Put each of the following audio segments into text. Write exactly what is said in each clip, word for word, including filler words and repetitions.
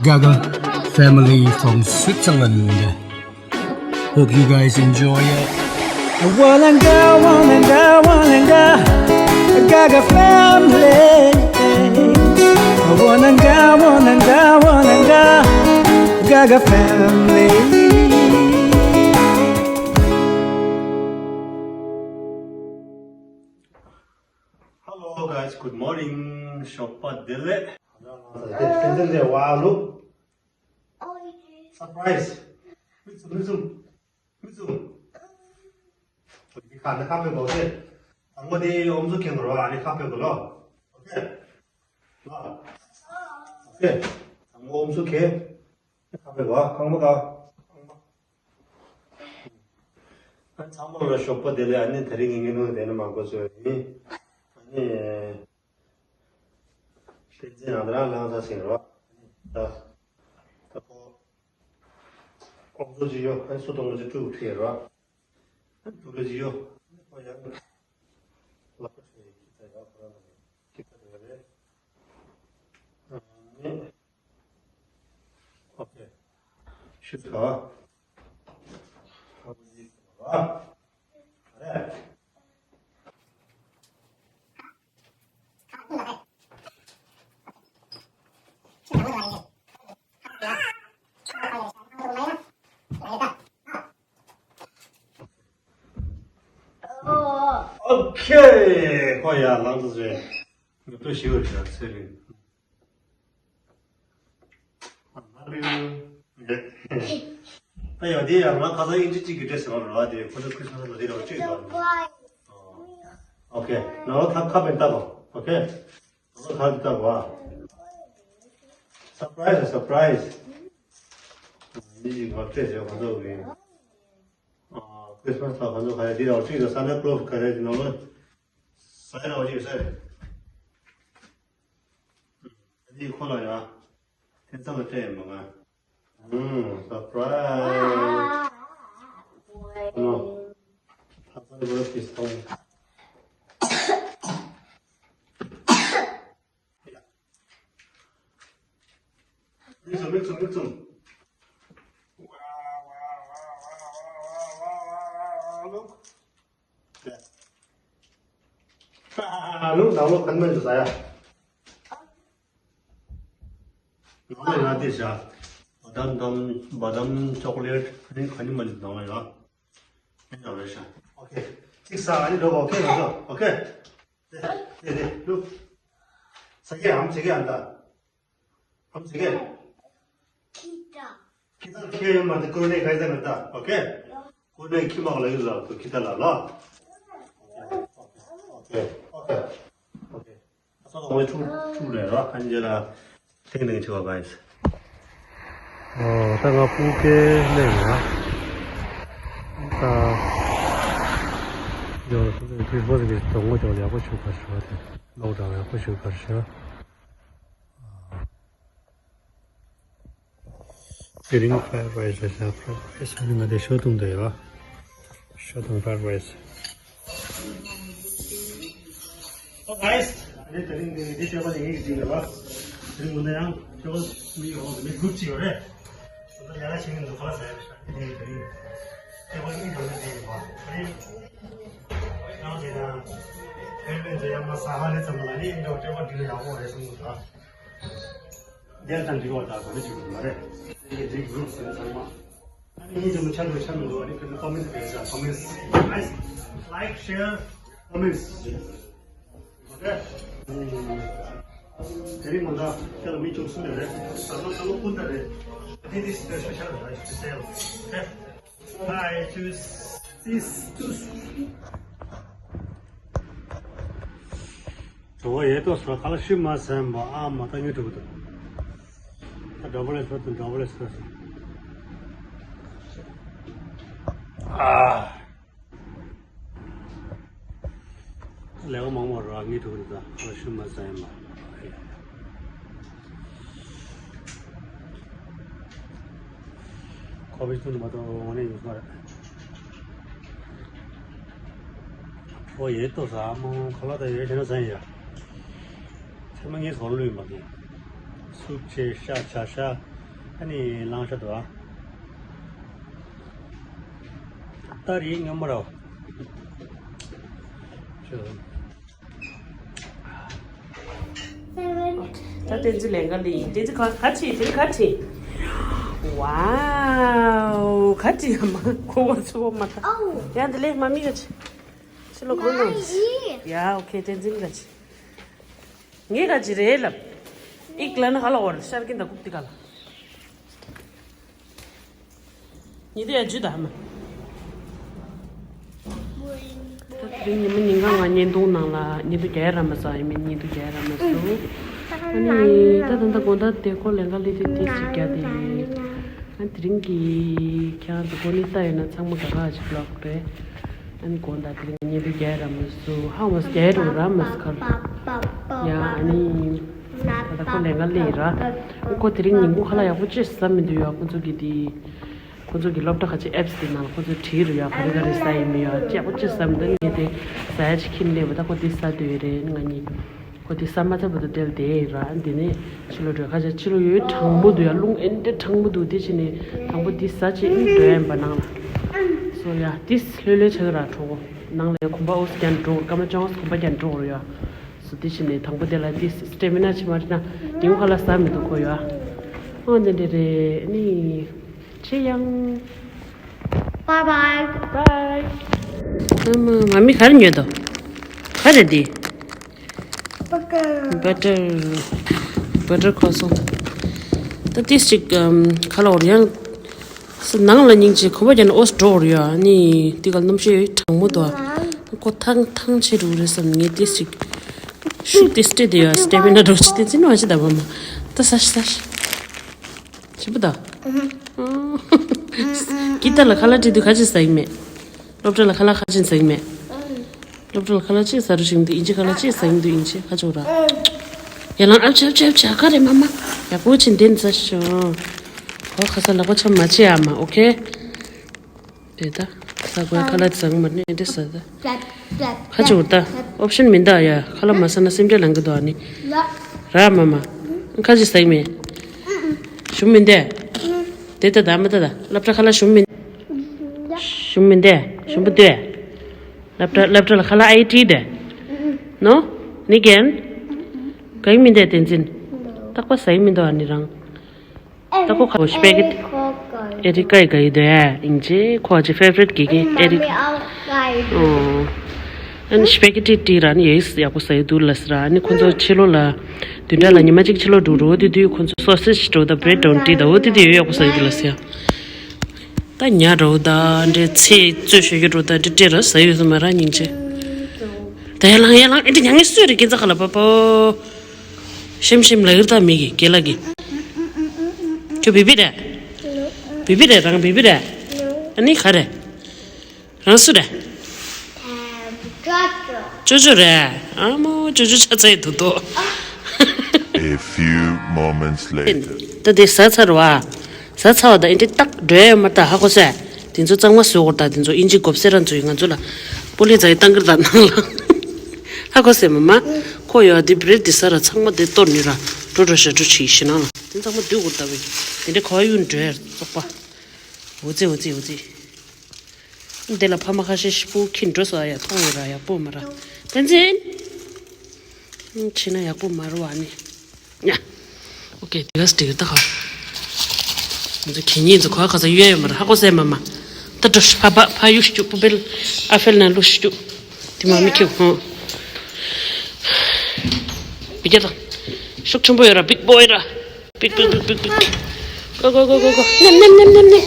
Gaga family from Switzerland. Hope you guys enjoy it. Walanga, walanga, walanga, Gaga family. Walanga, walanga, walanga, Gaga family. Hello guys, good morning. ཞོགས་པ་བདེ་ལེགས། བསྟན་འཛིན་ལས་བ་ལུག Surprise. མིག་བཙུམ། མིག་བཙུམ། མིག་བཙུམ། འདི་ཁ་ནས་ཁ་ཕེབས་དགོས་ཏེ། དང་པོ་དེ་ཨོམ་སྲུ་ཁེངས་རོ། ཨ་ནི་ཁ་ཕེབས་དགོས་ལོ། ཨོ་ཁེ། ཨོ་ཁེ། དང་པོ་ཨོམ་སྲུ་ཁེ། ཁ་ཕེབས་དགོས། ཁང་པ་ཁ། ཨ་ཚང་མ་ལ་ཞོགས་པ་བདེ་ལེགས། ཨ་ནི་དེ་རིང་ངེད་ངེད་ནང་དེ་ནས་མ་གོ་ཚོད་ཡིན། ཨ་ནི། བསྟན་འཛིན་ཡང་དེ་རང་ལངས་ས་ཟིན་རོ། ད། ད་ཁོ། ཁོང་ཚོ་ཅི་ཡོད་ཨན་སུ་གཏོང་གི་ཅི་ཀྲུག་ཁྲིད་རོ། ཨན་དུ་ལ་ཅི་ཡོད་ཁོ་ཡང་ལག་པ་ཁྲིད་ཁྱི་ཚ་ཡོད་ཁོ་རང་ལ་ཁྱི་ཚ་དེ་རེད། ཨ་ནི། ཨོ་ཁེ། ཤི་ཚ། ཨ་ཁོ་ཅི་ཟེར་རོ། རེད། ཨོ་ཁེ། ཁོ་ཡར་ལངས་ཚར་རེད། ང་ཚོ་ཞི་བར་བྱ་ཚེ་རིང་། ད་ཡང་དེ་ཡང་ང་ཁ་སང་ཨིན་ཇི་གཅིག་གི་འདྲ་ཟེར་བ་རེད་བ། དེ་ཁོ་ཚོ་ཁྲིས་མ་སི་ལ་དེ་རེད་བ། ཅིག་ཡོད། ཨོ་ཁེ། ནང་ལོགས་ཁ་ཁ་པན་ལྟ་གོ། ཨོ་ཁེ། ནང་ལོགས་ཁ་ལྟ་གོ་ཨ། སར་པ་རའི་སི་སར་པ་རའི་སི། འདི་ཞིག་ང་སྤྲད་བྱས་ཁོ་ཚོ་གི། ཨ། ཁྲིས་མ་སི་ལ་ཁོ་ཚོ་ག་རེ་དེ་རེད་བ། ཅིག་ཡོད། སན་ཊ་ཀློ་སི་ག་རེ་དེ་ནང་ལོགས། ས་ཡ་ར་བ་ཅིག་ཡོད་ས་རེད། འདི་ཁོ་ལ་ཡ། ཐེ་ཚང་ལ་སྤྲད་ཡིན་མ་ང་། ཨུམ། སར་པ་རའི་སི། ནོ། ཐ་ཚང་གི་ཕིས་ཐོང་། མིག་བཙུམ། མིག་བཙུམ། མིག་བཙུམ། Look. ལུག་ནང་ལོགས་ག་ནི་མ་འཇུ་ས་ཡ། ནང་ལོགས་ཡ་དེ་བཞག་བ་དམ་དམ། བ་དམ་ཅོག་ལེ་ཊི་ཨ་ནི་ག་ནི་མ་འཇུ་ནང་ལོགས་ཡ། ཨེ་ནི་ཡང་རེད་ཤག་ཨོ་ཁེ། ཅིག་ས་ཨ་ནི་འགྲོ་གོ། ཨོ་ཁེ། ང་ཚོ་ཨོ་ཁེ། དེ་དེ་དེ་ལུག་ས་ཀེ་ཨམ་ཚེ་ཀེ་ཨམ་ད། ཨམ་ཚེ་ཀེ། ཁྱི་ད། ཁྱི་ད་ཁྱི་ཡོད་མ་དེ་ཀོ་ནེ་ག་ཡི་ད་ན་ད། ཨོ་ཁེ། ཀོ་ནེ་ཁྱི་མ་ལ་ཡོད་ལ་ཏུ་ཁྱི་ད་ལ་ལ། ཨོ་ཁེ། ཨོ་ཁེ། ཨོ་ཁེ། ཨ་ཚོ་ངོ་ཆུ་ཆུ་ལས་ར་ཁན་ཇེ་ལ་ཐེང་ཐེང་ཆུ་བ་ག་ཡིས། ཨོ་ད་ང་སྤུ་གེ་ལས་ར། ད་ཡོ་ཁི་སི་མ་སི་གི་དོ་ངོ་ཅོག་ཡག་པོ་ཆུ་གར་ཞུ་བ་དེ་ལོག་དྲ་ཡག་པོ་ཆུ་གར་ཞུ། དེ་རིང་fried rice རེད་ཤག fried rice ཨ་ནི་ང་དེ་ཞོ་བཏུང་དེ་ཡོད། ཞོ་བཏུང་fried rice། ཨོ་guys ཨ་ནི་དེ་རིང་དེ་དེ་ཤོ་བ་ལེགས་ངེས་ཀྱི་ཅིག་ཡོད་པ། དེ་རིང་མུ་ན་ཡང་ཤོ་བ་མི་ཡོང་མི་group ཅིག་ཡོད་རེད། ད་ཡ་ལ་ཞིག་ནས་འདུག་ག་ལ་ཟེར་ཡ་རེད་ཤག་དེ་དེ་རིང་ཤོ་བ་གཉིས་ཡོང་ནས་དེ་ཡོད་པ། ཨ་ནི་ཡང་དེ་ན་ཕན་ཕན་ཚོ་ཡང་མ་ཟ་ཧ་ལས་ཙམ་ལ་ནི་ཡིན་འགྲོ་ཤོ་བ་འདི་ལ་ཡག་པོ་རེད་གསུངས་འདུག་ད། རྒྱལ་དང་འདྲི་བ་དང་གོ་ནི་ཞིག་མ་རེད། དེ་འདྲའི་group ཟེར་ཚང་མ། ཨ་ནི་ཡིན་ཙམ་ཆ་འགྲོ་ཆ་མི་འགྲོ་ཨ་ནི་ཁྱོད་ཚོ་comments བྱས་ཤག comments like share comments okay དེ་རིང་ང་ཚོ་ཁྱེད་ལ་མི་བཅུ་གསུམ་ཡོད་རེད། ཟ་མ་ཟ་མ་ཀུན་ད་རེད། དེ་འདི་special special okay Hi to sis to sis. གྲོད་ཁོག་ཡོད་ཏོ་སོ་ཁ་ལག་ཤི་མ་ཟིན་པ་ཨ་མ་ད་ཉོ་ཐུབ་ཀྱི་འདུག་ད་འདྲ་པོ་ལས་སོ་དང་འདྲ་པོ་ལས་སོ་ཨ། ལས་ཀ་མང་མང་རོ་ངེས་ཐུག་རེད་ད་ཁོ་ཤུ་མ་ཟ་ཡ་མ། ཁོ་བིས་ཐུག་ནི་མ་གཏོགས་འོང་ནས་ཡོད་མ་རེད། ཁོ་ཡོད་ཏོ་ཟ་མོ་ཁོ་ལ་ད་ཡོད་དེ་ན་ཟ་ཡ། ཚེ་མ་ངེས་ཟོར་ལུས་མ་གི། ཤུགས་ཆེ་ཤ་ཆ་ཤ། ཨ་ནི་ལང་ཤ་དོ་ཨ། ཏར་ཡིན་ངན་མ་རོ། ད་བསྟན་འཛིན་ལེན་ག་ལི་བསྟན་འཛིན་ག་ག་ཆེ་དེ་ག་ཆེ། ཝའོ་ག་ཆེ་ཡ་མ་ཁོ་བ་ཚོ་མ་ཁ། ཡ་འདི་ལས་མ་མི་ག་ཆེ། ཕྱི་ལོ་གང་དང་། ཡ་ཨོ་ཁེ་བསྟན་འཛིན་ག་ཆེ། ངས་ག་ཅི་རེད་ལབ། ཨིག་ལ་ན་ཧ་ལ་བར་ཤར་གིན་ད་ཀུག་ཏི་ག་ལ། ཉི་དུ་ཡ་ཇུ་ད་མ། ད་དེ་རིང་ཉི་མ་ཉིན་གང་ང་བརྙན་ཐུང་ནང་ལ་ཉི་དུ་རྒྱ་ཡ་ར་མ་ཟ་ཡིན་མིན་ཉི་དུ་རྒྱ་ཡ་ར་མ་ཟུ། ཨ་ནི་ད་ད་ད་དགོང་དག་དེ་ཁོ་ལེན་ག་ལི་དེ་དེ་ཅིག་རྒྱ་དེ་རེད། ཨ་དེ་རིང་གི་ཁྱང་དེ་ཁོ་ནི་ལྟ་ཡོད་ན་ཚང་མ་ག་ག་ཅིག་ལོག་རེད། ཨ་ནི་དགོང་དག་དེ་རིང་ཉི་དུ་རྒྱ་ཡ་ར་མ་ཟུ་ཧ་མ་ཟ་རྒྱ་ཡ་ར་མ་ཟ་ཁར། ཡ་ཨ་ནི། ད་ལྟ་ཁོ་ལས་ཀ་ལས་ར། ཁོ་དེ་རིང་ཉིན་གུང་ཁ་ལག་ཡག་པོ་ཅིག་ཟ་མི་འདུག་ཡ། ཁོ་ཚོ་གི་དེ། ཁོ་ཚོ་གི་སློབ་གྲྭ་ཁ་ཆེ་ཨེབ་སི་དེ་ནང་ཁོ་ཚོ་བྲིས་རུ་ཡ། ག་རེ་ག་རེ་ཟ་ཡི་མི་ཡ་ཅིག་ཡག་པོ་ཅིག་ཟ་མི་འདུག་ངས་དེ་ཟ་ཡ་ཅིག་ཁྱིམ་སླེབས་པ་ད་ཁོ་དེ་ཟ་འདོད་རེད་ང་གཉིས། ཁོ་དེ་ཟ་མ་ཚར་བར་དུ་བསྡད་དེ་ར། འདི་ནས་ཕྱི་ལོགས་འགྲོ་ཁ་ཆེ་ཕྱི་ལོགས་ཡོད་གྲང་མོ་འདུག་ཡ། རླུང་ཨེ་འདྲ་གྲང་མོ་འདུག་དེ་ཕྱི་ནས་དང་པོ་དེ་ཟ་ཅིག་ཨིན་འགྲོ་ཡ་ཡིན་པ་ནང་ལ། སོ་ཡ་དེ་ལྷོད་ལྷོད་ཆགས་ར་གྲོགས་པོ་ནང་ལ་ཡ་གོམ་པ་ཨོ་སི་རྒྱ་ནས་འགྲོ་སྐར་མ་བཅོ་ལྔ་གོམ་པ་རྒྱ་ནས་འགྲོ་རུ་ཡ། སོ་དེ་ཕྱི་ནས་དང་པོ་དེ་ལ་དེ་སི་ཊེ་མི་ན་ཆེ་མ་རེད་ན་ཉིན་ཁ་ལ་ཟ་མི་འདུག་ཁོ་ཡ། ཨོ་འདི་འདྲ་རེད་ནི། ཆེ་ཡང་། Bye bye. Bye. ཨ་མ་མ་མི་ག་རེ་ཉོས་དོ། ག་རེ་འདི། Butter. Butter. Butter croissant. ད་ཏིས་ཅིག་ཁ་ལ་འོར་ཡང་། ནང་ལ་སྙིང་རྗེ་ཁོ་པ་ཀྱང་ཨོས་འགྲོ་འོར་ཡོད་ནི་དེ་ག་གནམ་གཤིས་གྲང་མོ་དོ། ཁོ་ཐང་ཐང་ཆེ་རུ་རེད་བསམ་ངས་ཏིས་ཅིག་ཤུགས་ཏིས་ཏེ་དེ་ཡོད་སྟེ་བེ་ན་འགྲོ་ཅི་ཏིས་ཅི་ནོ་ཅི་ད་བ་མ། ད་ས་ཤི་ས་ཤི། ཞིམ་པོ་དང་། ཀི་ཏ་ལ་ཁ་ལག་སྤྲད་དུས་ཁ་ཅིག་ཟ་ཡི་མེད། སློབ་གྲྭ་ལ་ཁ་ལག་ཁ་ཅིག་ཟ་ཡི་མེད། སློབ་གྲྭ་ལ་ཁ་ལག་ཅིག་ཟ་རུ་ཞིག་འདུག་ཨིན་ཇི་ཁ་ལག་ཅིག་ཟ་ཡི་འདུག་ཨིན་ཇི་ཁ་ཅོག་ར། ཡ་ལང་ཨབ་ཆ་ཨབ་ཆ་ཨབ་ཆ་ཁ་རེ་མ་མ། ཡག་པོ་ཅིག་འདེན་ཟ་ཤོག་ཁོ་ཁ་ས་ལག་པ་ཆ་མ་ཆེ་ཨ་མ་ཨོ་ཁེ། དེ་ད། ས་གོའི་ཁ་ལག་ཟ་གི་མ་ནི་འདི་ཟ་ད། ཁ་ཅིག་འུར་ད། ཨོབ་ཤན་མིན་ད་ཡ། ཁ་ལག་མ་ཟ་ན་སེམས་ཁྲལ་ལང་གི་འདུག་ཨ་ནི། ར་མ་མ། ཁ་ཅིག་ཟ་གི་མེད། ཞུམ་མིན་ཏེ། དེ་ད་ད་མ་ད་ད། སློབ་གྲྭ་ཁ་ལག་ཞུམ་མིན། ཞུམ་མིན་ཏེ། ཞུམ་པོ་ཏེ། སློབ་གྲྭ་སློབ་གྲྭ་ལ་ཁ་ལག་ཨའི་ཏི་ཏེ། ནོ། ནི་གན། ག་ཡིན་མིན་ཏེ་བསྟན་འཛིན། རྟག་པ་ཟ་ཡི་མིན་འདུག་ཨ་ནི་རང་། ད་ཁོ་ཁ་བོ་ཤི་པེ་ཀེ་ཏི། ཨེ་རི་ཀ་ཡི་ག་ཡི་དོ་ཡ་ཨིན་ཇི་ཁོ་ཅི་ཕེ་ཝ་རི་ཊི་གི་གི་ཨེ་རི་ཀ། ཨོ། ཨ་ནི་ཤི་པེ་ཀེ་ཏི་ཏི་ར་ནི་ཡེ་སི་ཡག་པོ་ཟ་ཡི་འདུག་ལ་སི་ར། ཨ་ནི་ཁོ་ཚོ་ཕྱི་ལོགས་ལ་བདུན་ཕྲག་ལ་ཉི་མ་གཅིག་ཕྱི་ལོགས་འགྲོ་འགྲོ་དེ་དུས་ཁོ་ཚོ་སོ་སེ་ཇི་འགྲོ་ད་བྷི་རེ་ཌི་འགྲོ་དེ་ད་འོ་དེ་དུས་ཡོད་ཡག་པོ་ཟ་ཡི་འདུག་ལ་སི་ཡ། ད་ཉ་འགྲོ་ད་འདྲེ་ཚེ་རྩོད་ཤོད་ཀྱི་འགྲོ་ད་འདྲེ་འདྲེ་ར་ཟ་ཡི་ཡོད་ས་མ་ར་སྙིང་རྗེ། ད་ཡ་ལང་ཡ་ལང་ཨེ་འདྲེ་ཉ་ངའི་སུས་རེ་སྐྱེ་ཚ་ཁ་ལ་པ་པོ། ཤེམ་ཤེམ་ལ་ཡུར་ད་མི་གི་རྒན་ལགས་ཀྱི། ཁྱོད་བི་བི་རེད། བི་བི་རེད་རང་བི་བི་རེད། ཨ་ནི་ག་རེད། རང་སུ་རེད། ཅོ་ཅོ་རེད། ཨ་མོ་ཅོ་ཅོ་ཆ་ཚ་ཡི་དུ་དོ། A few moments later. ད་དེ་ཟ་ཚར་བ། ཟ་ཚར་བ་ད་ཨེ་འདྲེ་ཏག་འགྲོ་ཡ་མ་ད་ཧ་གོ་སེ། དེ་ཚོ་གཙང་མ་བཟོས་གོ་ད་དེ་ཚོ་ཨིན་ཇི་གོབ་སེ་རང་ཚོ་ཡི་ང་ཚོ་ལ། པོ་ལི་ཛའི་ཏང་གིར་ད་ནང་ལ། ཧ་གོ་སེ་མ་མ། ཁོ་ཡོད་དེ་བི་རེ་ཌི་དེ་ས་ར་ཚང་མ་དེ་གཏོར་ནི་ར། འགྲོ་འགྲོ་ཤ་འགྲོ་ཆི་ཤི་ནང་ལ། དེ་ཚང་མ་བསྡུས་གོ་ད་བས། དེ་འདྲ་ག་བ་ཡུན་འགྲོ་ཡ་ར་ཙོག་པ། འོ་ཙི་འོ་ཙི་འོ་ཙི། འདི་ལ་ཕ་མ་ཁ་ཤས་ཤིག་པུ་ཁྱི་འགྲོ་སོ་ཡ་མཐོང་ཡོད་ར་ཡག་པོ་མ་ར། བསྟན་འཛིན། ཕྱིན་ན་ཡག་པོ་མ་རུ་བ་ནི། ཉ། ཨོ་ཀེ་དེ་ག་སི་དེ་ག་ད་ཧ། འདི་ཁྱི་ཉིན་འདི་ཁོ་ཁ་ས་ཡོད་ཡོད་མ་ར་ཧ་གོ་སེ་མ་མ། ད་འགྲོ་ཕ་པ་ཕ་ཡུ་ཤུ་པུ་པེལ་ཨ་ཕེལ་ན་ལུ་ཤུ། དེ་མ་མི་ཁྱི་ཧོ། བི་ཀ་ད། ཤུགས་ཆེན་པོ་ཡོད་ར་བིག་བོའི་ར། Big, big, big, big, big. Go, go, go, go, go. ཉམས་ཉམས་ཉམས་ཉམས་ཉམས།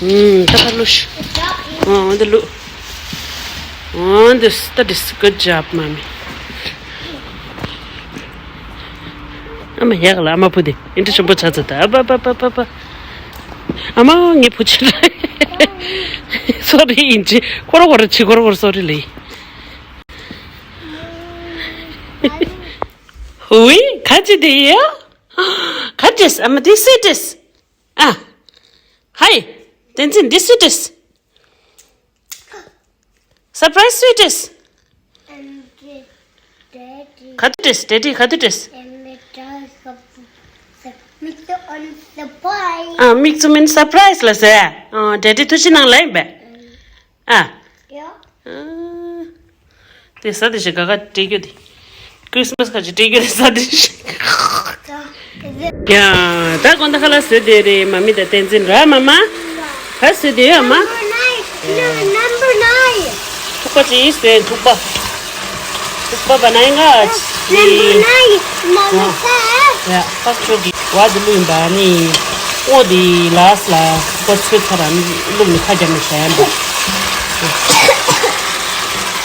ཨུམ། ད་ཕར་ལུས། ཨོ་འདི་ལུས། ཨོ་འདི་that is good job, mommy. ཨ་མ་ཡག་ལ་ཨ་མ་བུ་དེ་ཨིན་དྲི་ཆེན་པོ་ཆགས་ཚར་ད། ཨ་པ་པ་པ་པ་པ། ཨ་མ་ངའི་བུ་ཆེ་ལ། སོ་རི་ཨིན་ཅི་ཁོ་ར་ཁོ་ར་ཆི་ཁོ་ར་ཁོ་ར་སོ་རི་ལི། ཧུའི། ག་ཅི་དེ་ཡ། ག་ཅི་ཨ་མ་དེ་སི་ཏིས། ཨ། ཧའི། བསྟན་འཛིན་དེ་སི་ཏིས། སར་པ་རའི་སི་ཏིས། Daddy. ག་དུས་བྲིས། ཌེ་ཌི་ག་དུས་བྲིས། And it does something. Mister on the boy. ཨ། མིག་བཙུམ་མིན་སར་པ་རའི་ཛི་ལ་ཟེར། ཨ། ཌེ་ཌི་ཐུགས་རྗེ་གནང་ལབ་ཡིན་པས། ཨ། Yeah. ཨ། དེ་ཟ་དེ་ཞིག་ག་ག་སྤྲད་རྒྱུ་དེ། ཁྲིས་མས་ཁ་ཅིག་སྤྲད་རྒྱུ་དེ་ཟ་དེ་ཞིག་ཡ། ད་དགོང་དག་ཁ་ལག་བཟོས་བསྡད་རེད། མ་མི་དང་བསྟན་འཛིན་ར། མ་མ། ག་བཟོས་བསྡད་ཡོད་མ། Number nine. No, number nine. ཐུག་པ་ཅིག་བཟོས། ཐུག་པ། ཐུག་པ་བ་ནའི་ག་ཅི། Number nine. Mama said. ཡ། ཕག་ཆོས་ཀྱི་བ་དེ་བླུགས་ཡིན་པ་ནི། སྔོ་དེ་ལགས་ལ་ཐུག་པ་ཚོས་ཚར་ར་ནི་བླུགས་ནས་ཁ་རྒྱབ་ནས་བཞག་ཡིན་པ།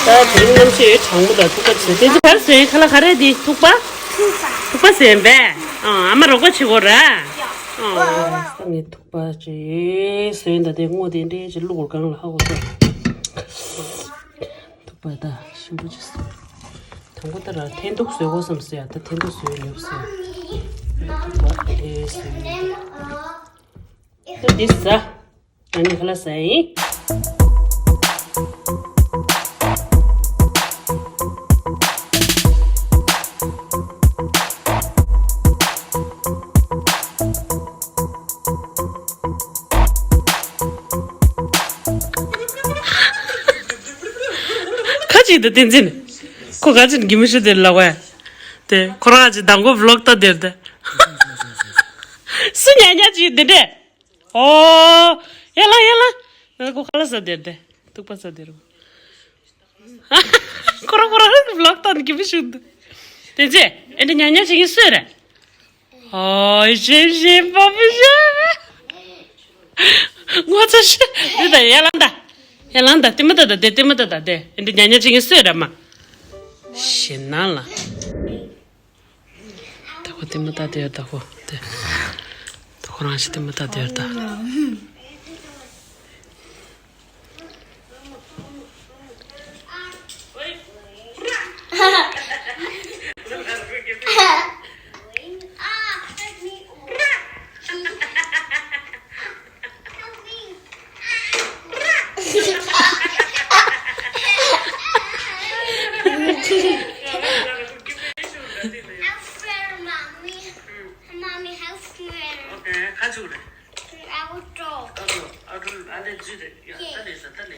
ད་དེ་རིང་གནམ་གཤིས་གྲང་མོ་དང་ཐུག་པ་བྱས། བསྟན་འཛིན་ག་རེ་བཟོས་ཡིན། ཁ་ལག་ག་རེ་དེ། ཐུག་པ། ཐུག་པ་བཟོས་ཡིན་པས། ཨ། ཨ་མ་རོགས་པ་བྱེད་དགོས་ར། ཨ། ངས་ཐུག་པ་ཅིག་བཟོས་ཡིན། ད་དེ་སྔོ་དེ་འདྲས་ཅིག་བླུགས་སྒང་ལ་ཧ་གོ་སོང་། ཐུག་པ་ད་ཞིམ་པོ་ཅིག་དང་པོ་ད་ར་འཐེན་ཐུག་བཟོས་དགོས་བསམ་སོང་ཡ། ད་འཐེན་ཐུག་བཟོས་ཡོད་སོང་། ཐུག་པ་དེ་བཟོས་ཡིན། ད་འདི་ཟ། ཨ་ནི་ཁ་ལག་ཟ་ཡིན། ཁ་ཅིག་ད་བསྟན་འཛིན། ཁོ་ག་ཅིག་གི་མི་ཤུ་དེར་ལ་བས། དེ་ཁོ་རང་ཅིག་དང་པོ་བི་ལོག་ལྟ་དེར་དེ། སུ་ཉག་ཉག་ཅིག་དེ་འདྲས། ཨོ། ཡ་ལ་ཡ་ལ། ཁོ་ཁ་ལག་ཟ་དེར་དེ། ཐུག་པ་ཟ་དེར། ཁོ་རང་ཁོ་རང་བི་ལོག་ལྟ་ནི་གི་མི་ཤུ་དེ། བསྟན་འཛིན། ཨེ་འདྲས་ཉག་ཉག་ཅིག་གི་སུ་རེད། ཨོ། ཞེ་ཞེ་པ་པུ་ཞེ། ངོ་ཚ་ཤི། དེ་ད་ཡ་ལང་ད། ཡ་ལང་ད། ལྟད་མོ་ལྟ་ད་དེ། ལྟད་མོ་ལྟ་ད་དེ། ཨེ་འདྲས་ཉག་ཉག་ཅིག་གི་སུ་ར་མ། ཞེ་ན་ལ། ད་ཁོ་ལྟད་མོ་ལྟ་དེ་ཡོད་ད་ཁོ། དེ། ད་ཁོ་རང་ཞིག་ལྟད་མོ་ལྟ་དེ་ཡོད་ད། Mommy, house sweater. Okay, ཁ་ཆུ་རེད། Our dog. ཨ་ཁུ། ཨ་ཁུ། ཨ་ལེ་ཇི་རེད། ཡ། ད་ལེ་ས། ད་ལེ། དེ་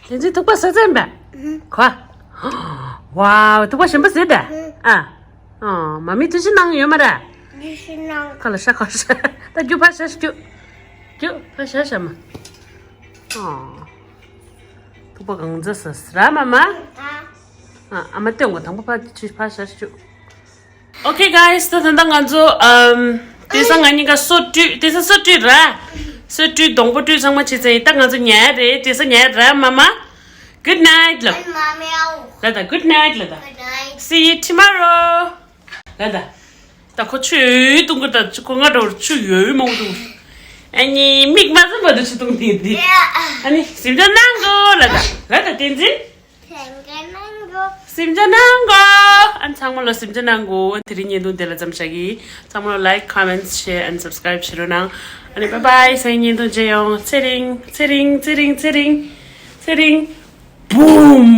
ཚོའི་ཐུག་པ་ཟ་ཚར་པས། གོ། ཝའོ། ཐུག་པ་ཞིམ་པོ་ཟེར་ཏེ། ཨ། ཨ། མ་མི་ཐུགས་རྗེ་གནང་ཡོད་མ་རེད། ཐུགས་རྗེ་གནང་། ཁ་ལ་ཤ་ཁ་ཤ། ད་རྒྱུ་ཕར་ཤ་ཤ་རྒྱུ། རྒྱུ་ཕར་ཤ་ཤ་མ། ཨ། ཐུག་པ་གང་ཚ་ས་ར་མ་མ། ཨ། ཨ་མ་སྟོན་གོ། དང་པོ་ཕར་ཆུ་ཕར་ཤ་ཤ་རྒྱུ། Okay guys, ད་ད་ད་ང་ཚོ་ཨམ། དེང་སང་ང་གཉིས་ཀ་སོ་བཀྲུས། དེང་སང་སོ་བཀྲུས་ར། སོ་བཀྲུས། སྡོང་པོ་བཀྲུས། ཚང་མ་བྱས་ཚར་ཡིན། ད་ང་ཚོ་ཉལ་རེད། དེང་སང་ཉལ་ར་མ་མ། Good night ལབ། Mommy, ལབ་ད། Good night ལབ་ད། Good night. See you tomorrow. ལབ་ད། ད་ཁོ་ཆུ་ཡོད་གཏོང་གི། ད་ཁོ་ང་འདྲ་བོར་ཆུ་ཡོད་མང་པོ་གཏོང་གི། ཨ་ནི་མིག་མ་བཙུམ་བར་དུ་ཆུ་བཏུང་དེ་དེ། Yeah. ཨ་ནི་གཟིམ་འཇག་གནང་གོ་ལབ་ད། ལབ་ད་བསྟན་འཛིན། གཟིམ་འཇག་གནང་གོ། གཟིམ་འཇག་གནང་གོ། ཨ་ནི་ཚང་མ་ལ་གཟིམ་འཇག་གནང་གོ། དེ་རིང་བརྙན་ཐུང་དེ་ལ་མཚམས་བཞག་གི། ཚང་མ་ལ་like, comments, share and subscribe བྱེད་རོགས་གནང་། ཨ་ནི་bye bye། སང་ཉིན་བརྙན་ཐུང་མཇལ་ཡོང་། ཚེ་རིང་། ཚེ་རིང་། ཚེ་རིང་། ཚེ་རིང་། ཚེ་རིང་། Boom.